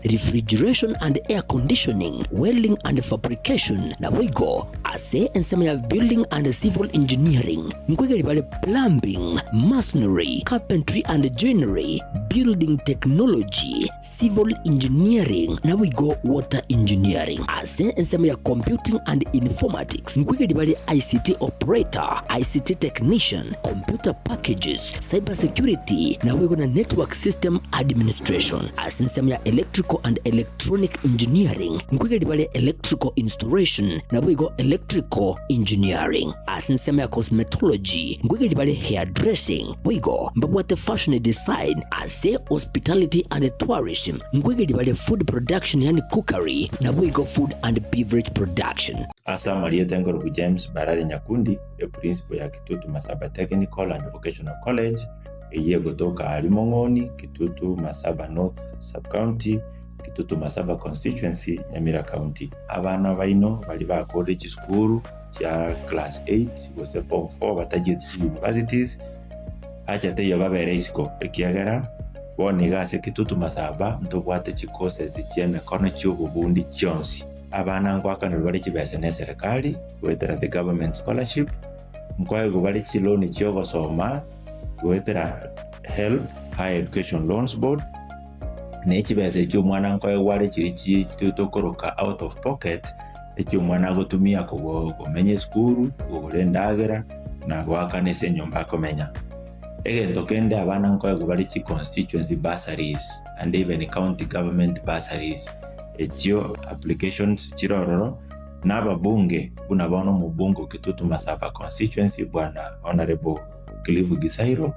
Refrigeration and Air Conditioning, Welding and Fabrication, naboigo ase ensemo ya Building and Civil Engineering nkoigeria bare Plumbing, Masonry, Carpentry and Joinery, Building Technology, Civil Engineering naboigo Water Engineering. Ase ensemo ya Computing and Informatics nkoigeria bare ICT Operator, ICT Technician, Computer Packages, Cyber Security naboigo na Network System Administration. Ase ensemo ya Electrical and Electronic Engineering nkoigeria bare Electrical Installation naboigo Electrical Engineering. Ase ensemo ya Cosmetology nkoigeria bare Hairdressing boigo mbabwate Fashion Design. Ase Hospitality and Tourism nkoigeria bare Food Production yaani Cookery naboigo Food and Beverage Production. Ase amarieta enkorokwa James Barari Nyakundi, eprinciple ya Kitutu Masaba Technical and Vocational College, eyio egotoka aaria Mong'oni, Kitutu Masaba North Sub-County, Kitutu Masaba Constituency, Nyamira County. Abana baino baria bakorire chisukuru chia class eight gose form four batachieti chi universities, acha teiyo babere isiko, ekiagera bono iga ase Kitutu Masaba ntobwate chicourses chi'emekono chi'obobundi chionsi. Abana ngoakanerwa bare chibesa neserekari goetera the government scholarship, nkoegwa bare chiloan chi'ogosoma goetera HELB, Higher Education Loans Board, ne chibesa echio omwana nkoegwa are chiria chi tokoroka out of pocket, echio omwana agotumia kogo komenya esukuru, kogora endagera, na goakana ase enyomba akomenya. Egento kende abana nkoegwa bare chi constituency bursaries and even county government bursaries, echio applications chire ororo, na ababunge buna bono omobunge o Kitutu Masaba constituency bwana Honourable Cliff Gisairo,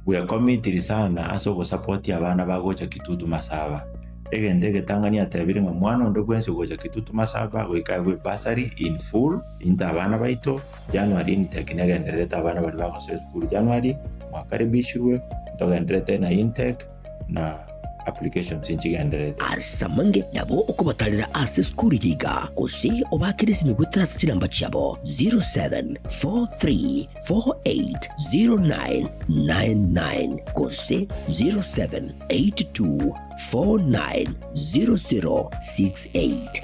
bwekomitiri sana ase ogosapotia abana bagocha Kitutu Masaba. Egento egetang'ani atebire ng'a omwana onde bwensi ogocha Kitutu Masaba goika aegwe ebursary in full, into abana baito, January intake negendererete abana baria bagosoa esukuru January, mwakaribishirwe, ntogendererete na intake na applications nchigendererete. Ase amange nabo okobatarera ase esukuru eye iga, gose obaakere esimi goetera ase chinamba chiabo 0743480999 gose 0782490068.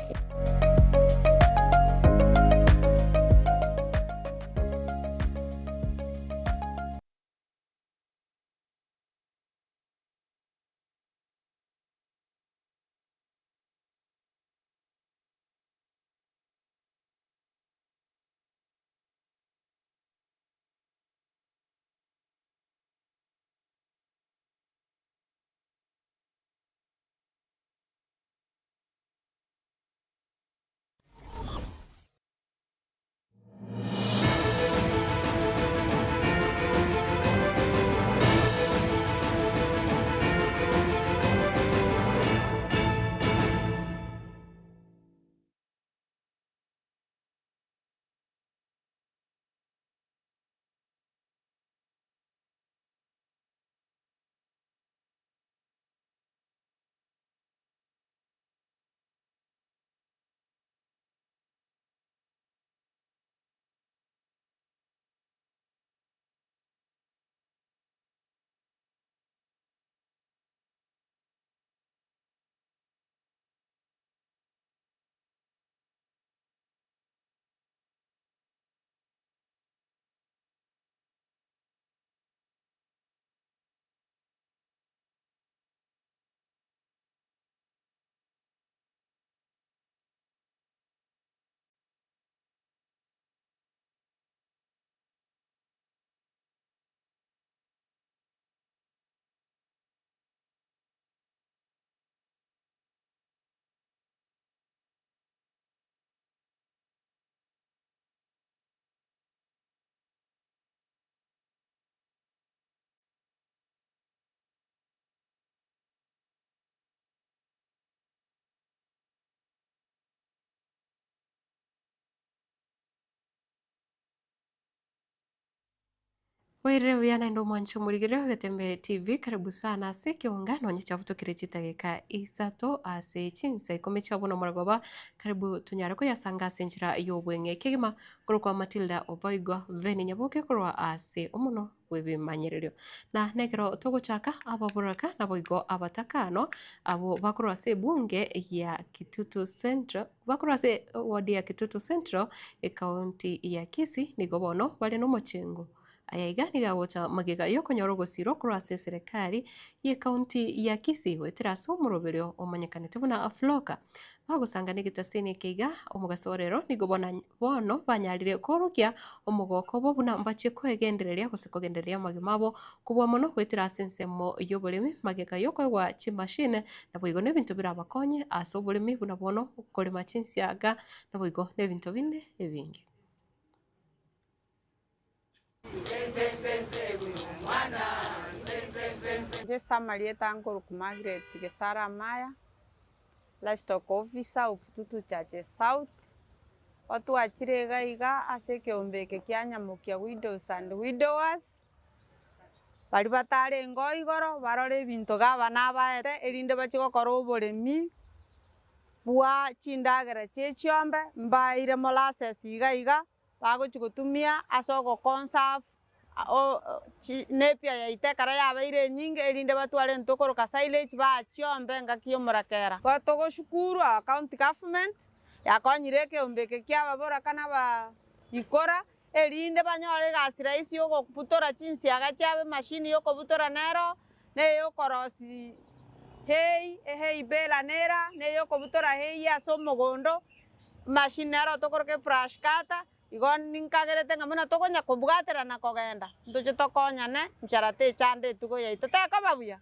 Bwairire buya naende omwanche omorigereria o Getembe TV, karibu sana ase ekeunga nonye chiabutokire chidageka isato ase chinsa ikomi chia bono omorogoba, karibu tonyare koyasanga ase enchera y'obweng'e kegima korwa kwa Matilda Obaigwa Veni Nyaboke korwa ase omonwa bw'ebimanyererio. Na nekero togochaka ababoraka naboigo abatakano abwo bakorwa ase ebunge ya Kitutu Central bakorwa ase eward ya Kitutu Central ecounty ya Kisii nigo bono bare nomochengo. Aya iga nigo agocha magega y'okonyora ogosirwa korwa ase eserekari y'ecounty ya Kisii goetera ase omoroberio omanyekanete buna FLLoCA. Bagosanga negetaseni eke iga omogaso o rero nigo bona bono banyarire koorokia omogoko obo buna mbachie koegendereria gose kogendereria amagima abo kobua mono goetera ase ensemo y'oboremi magega y'okoegwa chimashini naboigo nebinto birabakonye ase oboremi buna bono okorema chinsiaga naboigo nebinto binde ebinge. Inche ase amarieta nkorokwa Margaret Gesare Amaya, Livestock Officer of Kitutu Churches South, otwachire iga iga ase ekeombe eke kia Nyamokia Widows and Widowers, baria batarenge oo igoro barore ebinto gavana abaete erinde bachie gokora oboremi bwa chindagera chia echiombe, mbaeire molasses iga iga. Bagochia gotumia ase ogoconserve nepia yaito ekero yabeire enyinge erinde batware intwe koroka silage baa chiombe engaki y'omorakera. Igo togoshukuru our county government yakonyire ekeombe eke kia ababoraka na abaikora erinde banyore egasi rahisi ya ogobutora chinsiaga chiabo emashini ya okobutora nero na eyokorosia hay, ehay baler nera, na eyokobutora hay ase omogondo. Emashini nero tokoroka eflash cutter, igo ninkagerete ng'a buna tokonya kobwaterana kogenda, ntoche tokonyane nchara techande etugo yaito, tekoba buya?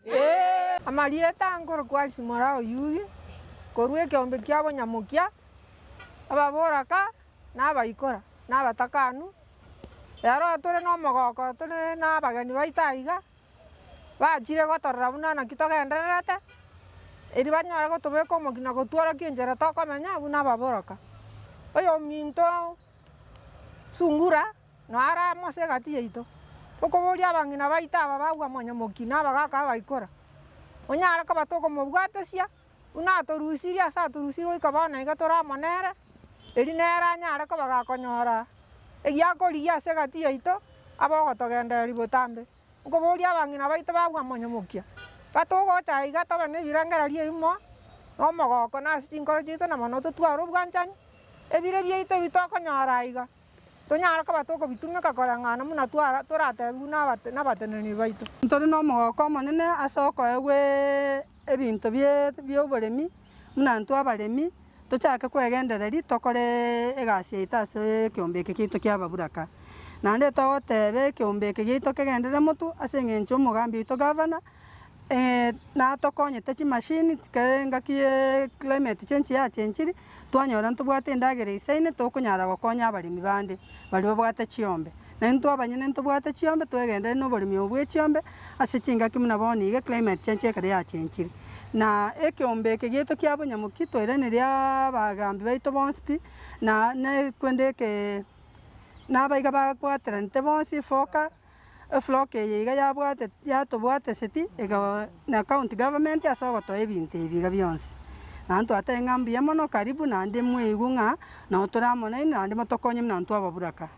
Amarieta nkorokwa Alice Moraa Oyugi, korwa ekeombe kia Bonyamokia, ababoraka, na abaikora, na abatakanu, ero tore na omogoko tore na abageni baito aiga. Bachire gotorora buna naki togendererete, erio banyore gotobeka omokia na gotworokia enchera tokomenya buna ababoroka. Oyominto sungura noyo are amo ase egati yaito, okoboria abang'ina baito aba bagwa monyamokia na abagaka abaikora, onyare koba tokomobwatesia buna atorusirie ase atorusirie goika bono iga tore amo nere, erio nere anyare koba gakonyora egiakorigia ase egati yaito, abe ogotogendereria botambe. Nkoboria abang'ina baito bagwa monyamokia, batogocha aiga tobe nebirengererio ebimo, na omogoko, na ase chinkoro chiaito na mono totware obwanchani, ebire biaito ebi tokonyora aiga, tonyare koba tokobitumeka koreng'ana buna twara toratebiwe na nabateneneri baito. Ntore nomogoko omonene ase okoegwa ebinto bia oboremi, buna intwe abaremi, tochake kwegendereria tokore egasi yaito ase ekeombe eke giaito kia ababuraka. Naende togoteba ekeombe eke giaito kegenderere motwe ase eng'encho omogambi oito gavana, natokonyete chimashini kere engaki ye climate change yachenchiri, twanyora ntobwate endagera eisaine tokonyara gokonya abaremi bande baria babwate chiombe. Na intwe abanyene ntobwate chiombe twegenderere na oboremi obo bwe chiombe ase chingaki buna bono iga climate change ekero yachenchire. Na ekeombe eke giaito kia bonyamoki twairaneria abagambi baito bonsi pi, na na kwende eke na abaiga babwateranete bonsi efoka, eflock eye iga yabwate yatobwateseti ego na county government ase ogotoa ebinto ebi iga bionsi. Naende twateba ng'a mbuya mono karibu naende mwaigwe ng'a nabo tore amo nainwe naende motokonye buna intwe ababuraka.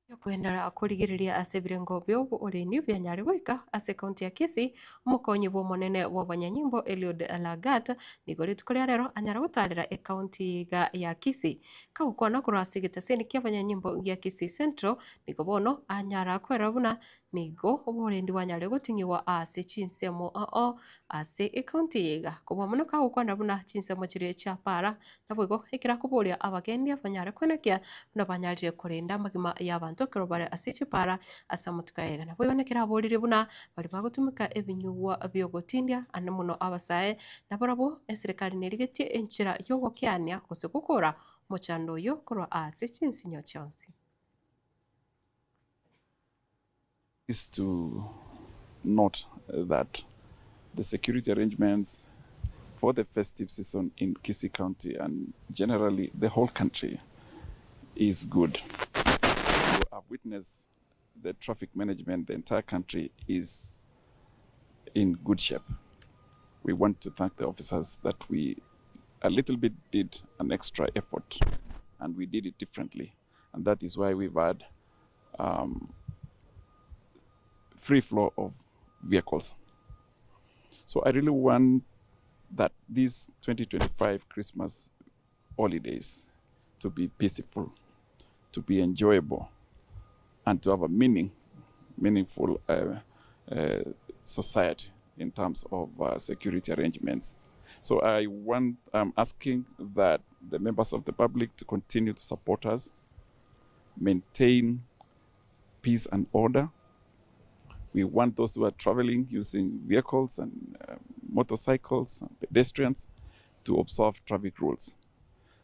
Yokoenderera korigereria ase ebirengo bi'oboremi bianyare goika ase ekaunti ya Kisii, omokonyi bw'omonene bw'abanyanyimbo Eliud Lagat nigo rituko ria rero anyare gotarera ekaunti iga ya Kisii. Kagokwana korwa ase egetaseni ki'abanyanyimbo gia Kisii Central nigo bono anyara kwerora buna nigo oborendi bwanyare goting'igwa ase chinsemo ao ase ekaunti eye iga. Kobua mono kagokwana buna chinsemo chiria chia para Naboigo ekero akoboria abagendia banyare koenekia buna banyarire korenda amagima y'abanto ekero bare ase chipara ase amatuko aya iga. Naboigo nekero aboririe buna baria bagotumeka ebinyugwa bi'ogotindia ande mono abasae, nabarabwo eserekari nerigetie enchera y'ogokeania gose gokora omochando oyio korwa ase chinsinyo chionsi. Is to note that the security arrangements for the festive season in Kisii County and generally the whole country is good. You have witnessed the traffic management, the entire country is in good shape. We want to thank the officers that we a little bit did an extra effort and we did it differently. And that is why we've had um, free flow of vehicles. So I really want that this 2025 Christmas holidays to be peaceful, to be enjoyable, and to have a meaning, meaningful uh, uh, society in terms of uh, security arrangements. So I want, I'm asking that the members of the public to continue to support us, maintain peace and order. We want those who are traveling using vehicles and uh, motorcycles and pedestrians to observe traffic rules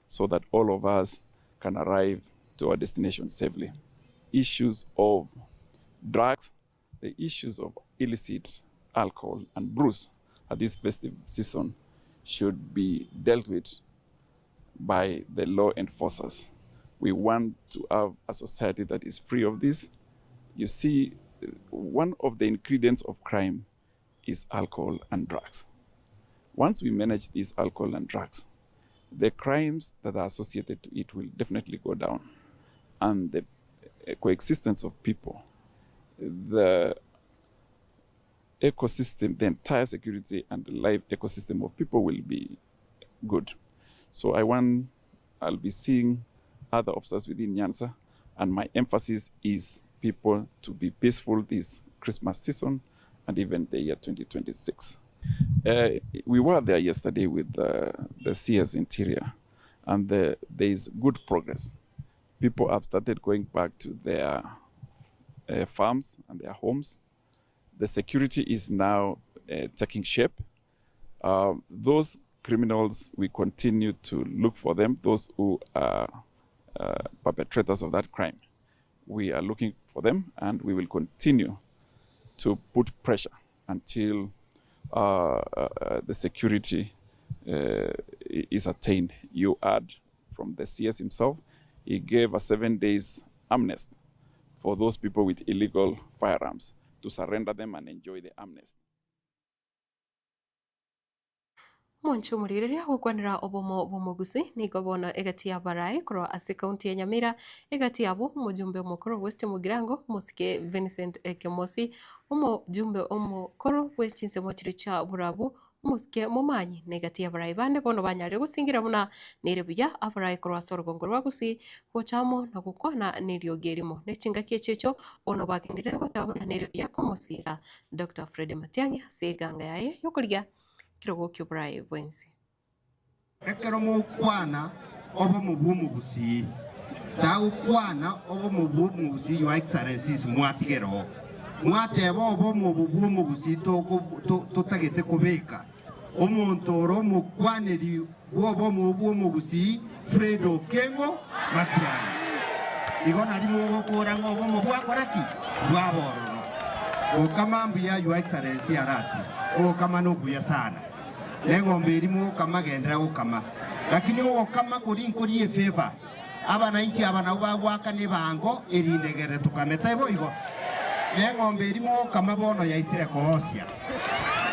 so that all of us can arrive to our destination safely. Issues of drugs, the issues of illicit alcohol and brews at this festive season should be dealt with by the law enforcers. We want to have a society that is free of this. You see, one of the ingredients of crime is alcohol and drugs. Once we manage these alcohol and drugs, the crimes that are associated to it will definitely go down. And the coexistence of people, the ecosystem, the entire security and the life ecosystem of people will be good. So I want, I'll be seeing other officers within Nyanza, and my emphasis is people to be peaceful this Christmas season and even the year 2026. Uh, we were there yesterday with the CS Interior, and the, there is good progress. People have started going back to their uh, farms and their homes. The security is now uh, taking shape. Uh, those criminals, we continue to look for them, those who are uh, perpetrators of that crime. We are looking for them and we will continue to put pressure until uh, uh, the security uh, is attained. You add from the CS himself, he gave a seven days amnesty for those people with illegal firearms to surrender them and enjoy the amnesty. Omonche omorigereria gokwanera obomo bw'omogusi nigo bono egati y'abarai korwa ase ekaunti ya Nyamira, egati yabo omojumbe omokoro West Mugirango omosike Vincent Kemosi, omojumbe omokoro bwe chinsemo chiria chia Borabu omosike Momanyi na egati y'abarai bande bono banyarire gosingira buna nere buya abarai korwa ase orogongo rwa Gusii gocha amo na gokwana na eriogi erimo. Ne chingaki echi echio bono bagenderire goteba buna nere buya komosira Doctor Fred Matiang'i ase eganga yaye yokorigia ekerogo ki'oboraai bwensi. Ekero mogokwana obomo bw'omogusii, tagokwana obomo bw'omogusii Your Excellencies mwatigera oo. Mwateba obomo obo bw'omogusii totagete kobeka omonto ore omokwaneri bw'obomo bw'omogusii Fred Okengo Matiang'i. Igo nari mogokora ng'a obomo bwakora ki? Bwaba ororo. Gokama mbuya Your Excellency Arati, ogokama nobuya sana. Neng'ombe eria mogokama genderera gokama. Lakini ogokama koria nkoria efavour. Abananchi aba nabwo bagoakana ebango erinde egere tokame. Taibo igo? Neng'ombe eria mogokama bono yaisire koosia.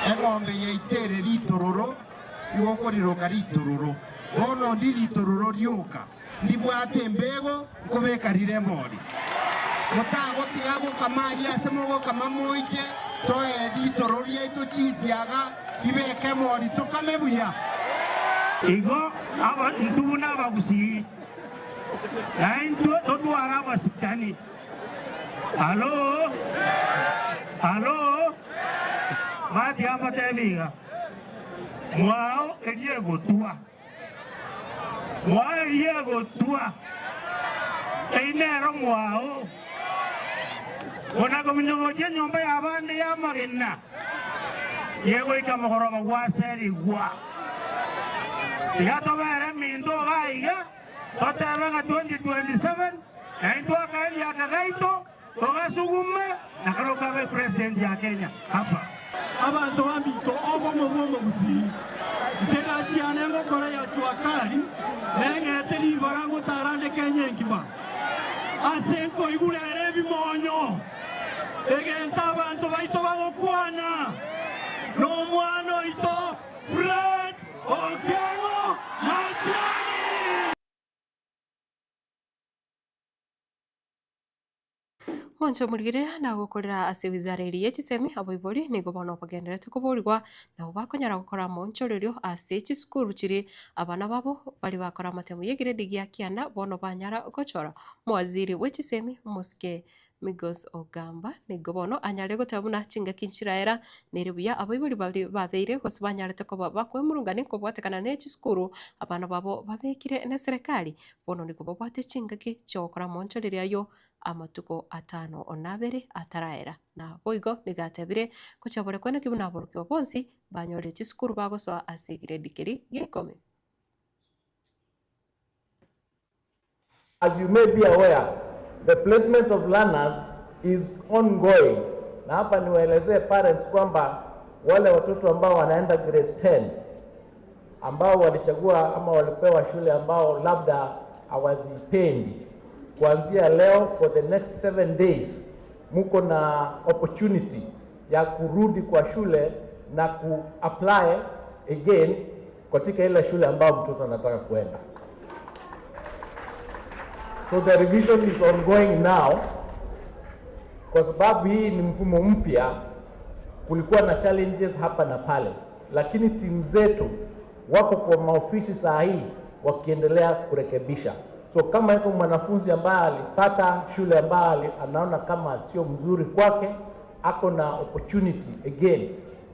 Eng'ombe yaito ere ritororo, igo okoriroka ritororo. Bono ndi ritororo rioka, ndibwate embego nkobeka rire emori. Motagotiga gokama aria ase mogokama moite, toe ritororo riaito chinsiaga, ribeke emori tokame buya. Igo aba intwe buna abagusii, na intwe totware abasikani. Alo? Alo? Matiga mbatebi iga, mwao eria egotwa, mwao eria egotwa, eyio nero mwao. Kona kominyogochia enyomba y'abande y'amagena, yegoika mogoroba gwaserigwa. Tiga tobere eminto iga iga, totebe ng'a 2027 naintwe akaerio aka gaito togasugume na kare okabe president ya Kenya hapa. Abanto baminto, obomo bw'omogusii. Inche egasi yane ngokora ya jua kali, neng'ete ribaga ngotara nde Kenya engima, ase nkoigura ere ebimonyo, egento abanto baito bagokwana, nomwana oito Fred Okengo Matiang'i. Mwanche omorigire nagokorera ase wizara eria ye chisemi, abaibori nigo bono bagendererete koborigwa nabo bakonyara gokora amaonchorerio ase chisukuru chiria abana babo baria bakora amatemo y'egrade gia kianda bono banyara gochora omowaziri bwe chisemi omosike Migos Ogamba nigo bono anyare goteba buna chingaki nchiraera nere buya abaibori baria babeire gose banyarete koba bakwemurungania kobwatekana ne chisukuru abana babo babekire neserekari bono nigo babwate chingaki chiogokora amaonchorerio ayio amatuko atano na abere ataraera. Naboigo nigo atebire, Gochia bore kwene ki buna aborokigwa bonsi banyorire chisukuru bagosoa ase egiredi keria gia ikomi. As you may be aware, the placement of learners is ongoing. Na hapa niwaelezee parents kwamba wale watoto ambao wanaenda grade 10 ambao walichagua ama walipewa shule ambao labda hawazipendi, kuanzia leo for the next 7 days muko na opportunity ya kurudi kwa shule na kuapply again katika ile shule ambayo mtoto anataka kuenda. So the revision is ongoing now. Kwa sababu hii ni mfumo mpya, kulikuwa na challenges hapa na pale, lakini timu zetu wako kwa maofisi saa hii wakiendelea kurekebisha. So kama yuko mwanafunzi ambaye alipata shule ambayo anaona kama sio mzuri kwake, ako na opportunity again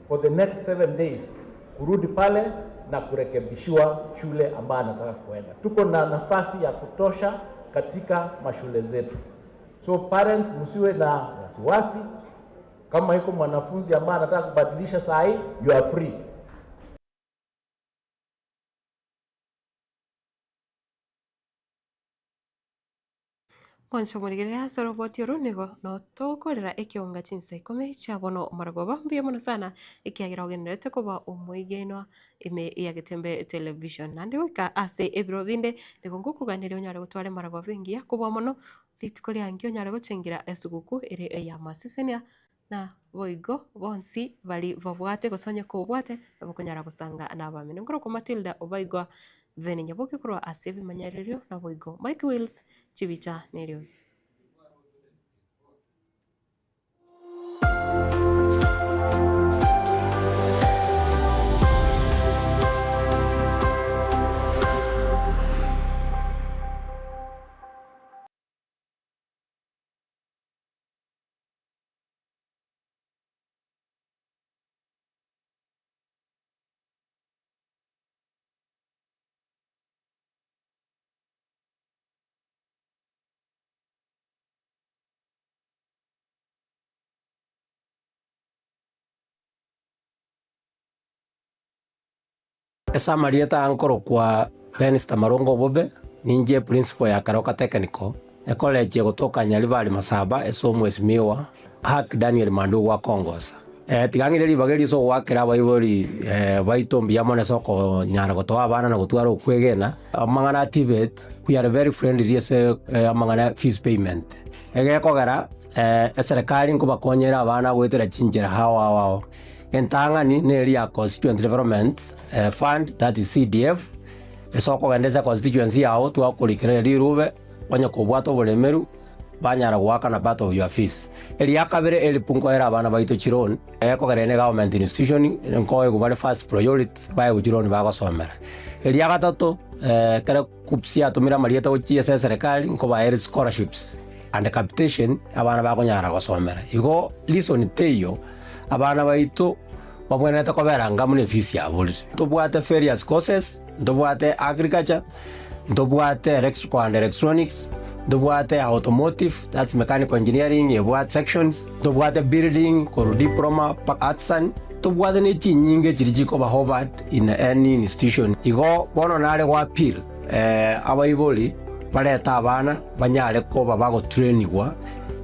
for the next 7 days kurudi pale na kurekebishiwa shule ambayo anataka kuenda. Tuko na nafasi ya kutosha katika mashule zetu. So parents, msiwe na wasiwasi. Kama yuko mwanafunzi ambaye anataka kubadilisha saa hii, you are free. Mwanche omorigereria ase oroboti oro nigo notokorera ekeonga chinsa ikomi chia bono omorogoba mbuya mono sana ekiagera ogendererete koba omoigenwa ime ya Getembe Television. Naende goika ase ebiro binde nigo ngokoganeria onyare gotwara emaragoba engiya kobua mono rituko riange onyare gochengera esuguku ere ey'amasesenia na boigo bonsi baria babwate gose onye kobwate nabo okonyara gosanga nabamino. Nkorokwa Matilda Obaigwa Veni Nyaboke korwa ase ebimanyererio naboigo Mike Wills chibicha neriogi. Ase amarieta aa nkorokwa Benster Marongo Obobe, ninche principal ya Keroka Technical, ecollege egotoka Nyaribari Masaba ase omwesimiwa Hack Daniel Mandugu akongosa. Tiga ng'ire ribaga erio ase ogoakera abaibori baito mbuya mono ase okonyara gotoa abana na gotwara okwegena. Amang'ana a TVET, we are very friendly ase amang'ana ya fees payment. Egekogera eserekari nkobakonyera abana goetera chinchera ao ao ao. Entang'ani neria ya Constituent Development Fund, that is CDF, ase okogenda ase econstituency yao twakorikereria rirube onye kobwate oboremeru banyara goakana part of your fees. Eria kabere help nkoera abana baito chiloan, ekogera ere government institution nkoegwa bare first priority baegwe chiloan bagosomera. Eria gatato ekero KUCCPS yatomire amarieta gochia ase eserekari nkobaere scholarships and capitation abana bakonyara gosomera. Igo reason teiyo abana baito babwenerete kobera anga buna efees yaborire. Ntobwate various courses, ntobwate agriculture, ntobwate electrical and electronics, ntobwate automotive, that's mechanical engineering ebwate sections, ntobwate building korwa diploma mpaka artisan, ntobwate ne chinyinge chiria chikoba hovered in any institution. Igo bono nare go appeal abaibori barete abana banyare koba bagotrainigwa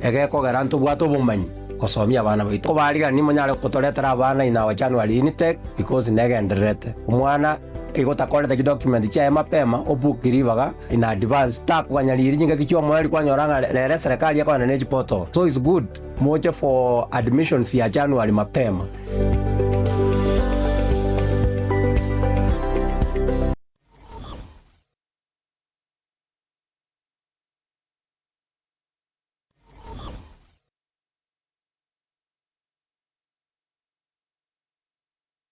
egekogera ntobwate obomanyi. gosomia abana baito. Kobarigani monyare gotoretera abana in our January intake because negendererete. Omwana igo otakorete chidocument chiaye mapema obook ribaga in advance takoganya riiri chingaki chiomoerio kwanyora ng'a rero eserekari ekogenda ne chiportal. So it's good moche for admissions ya January mapema.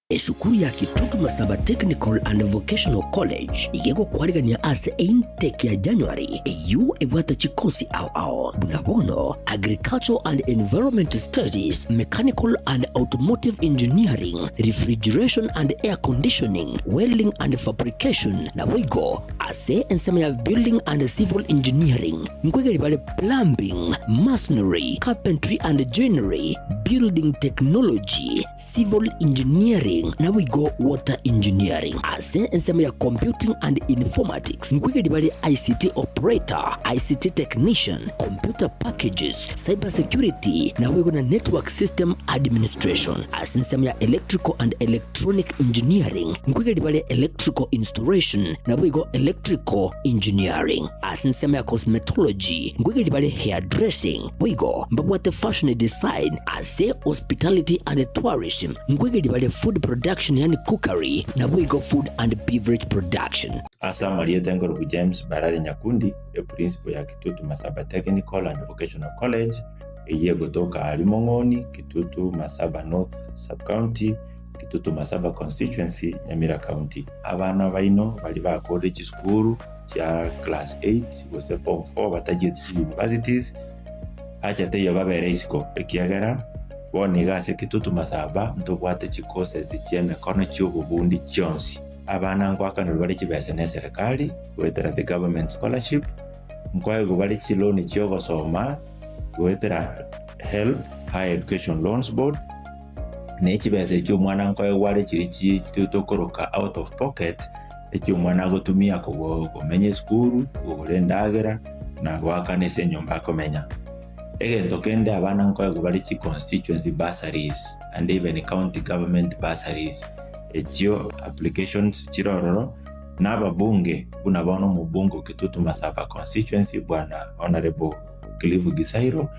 Esukuru ya Kitutu Masaba Technical and Vocational College iga egokwarigania ase eintake ya January eyio ebwate chikosi ao ao buna bono Agricultural and Environment Studies, Mechanical and Automotive Engineering, Refrigeration and Air Conditioning, Welding and Fabrication naboigo Ase ensemo ya Building and Civil Engineering nkoigeria bare Plumbing, Masonry, Carpentry and Joinery, Building Technology, Civil Engineering naboigo Water Engineering. Ase ensemo ya Computing and Informatics nkoigeria bare ICT Operator, ICT Technician, Computer Packages, Cyber Security naboigo na Network System Administration. Ase ensemo ya Electrical and Electronic Engineering nkoigeria bare Electrical Installation naboigo Electrical Engineering. Ase ensemo ya Cosmetology nkoigeria bare Hairdressing boigo mbabwate Fashion Design. Ase Hospitality and Tourism nkoigeria bare Food Production yaani Cookery naboigo Food and Beverage Production. Ase amarieta enkorokwa James Barare Nyakundi, eprinciple ya Kitutu Masaba Technical and Vocational College, Eyio egotoka aria Mong'oni, Kitutu Masaba North Sub-County, Kitutu Masaba Constituency, Nyamira County. Abana baino baria bakorire chisukuru chia class 8 gose form 4 batachieti chi universities, acha teiyo babere isiko ekiagera bono iga ase Kitutu Masaba ntobwate chi courses chia emekono chia obobundi chionsi. Abana ngoakanerwa bare chibesa ne eserekari goetera the government scholarship, nkoegwa bare chiloan chiogosoma goetera HELB, Higher Education Loans Board, ne chibesa echio omwana nkoegwa are chiria chi tokoroka out of pocket, echio omwana agotumia kogo komenya esukuru, kogora endagera, na goakana ase enyomba akomenya. Egento kende abana nkoegwa bare chi constituency bursaries and even county government bursaries, echio applications chire ororo, na ababunge buna bono omobunge o Kitutu Masaba constituency bwana Honourable Cliff Gisairo,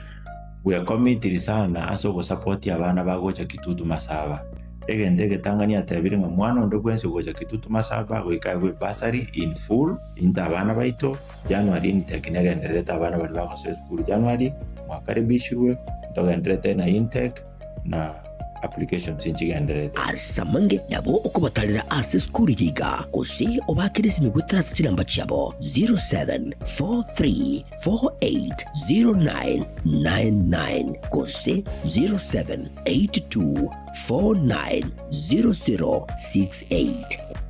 bwekomitiri sana ase ogosapotia abana bagocha Kitutu Masaba. Egento egetang'ani atebire ng'a mwana onde bwensi ogocha Kitutu Masaba goika aegwe bursary in full into abana baito, January intake negendererete abana baria bagosoa esukuru January, mwakaribishirwe, ntogendererete na intake na applications nchigendererete. Ase amange nabo okobatarera ase esukuru eye iga, gose obaakere esimi goetera ase chinamba chiabo 0743480999 gose 0782490068.